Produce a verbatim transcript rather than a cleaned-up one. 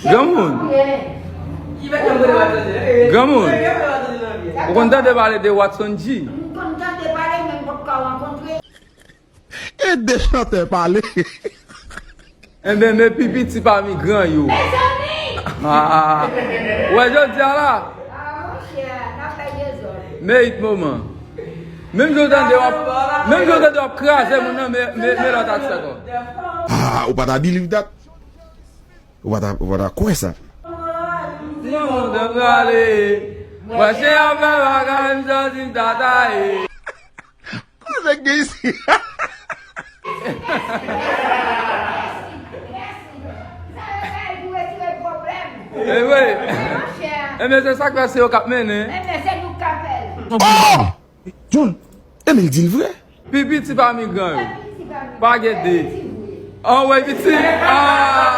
Granmoun. Granmoun. Ou konn tande pale de Watson G? M konn tande pale, men m poko rankontre. E de chantè pale. Enben, men pi piti pami gran yo. Mezanmi! Ah, ou wè jodi a la? Ah, monchè, n ap fè dezòd. Men it moman. Menm jan w tande w ap, menm jan w tande w ap kraze moun nan, men, men, men lòt atis ankò. Ah, ou pa ta believe that? Ou pa ta, ou pa ta kwè sa? Mwen kontan prale. Mwen se ap fè bagay, m santi m ta taye. Kote nèg gen isi? E wi. Ebyen, se sa k fè se yo k ap mennen. Oh! John, Emil di l vre. Pi piti pami gran yo. Pa gen de. Anwey piti. Ah!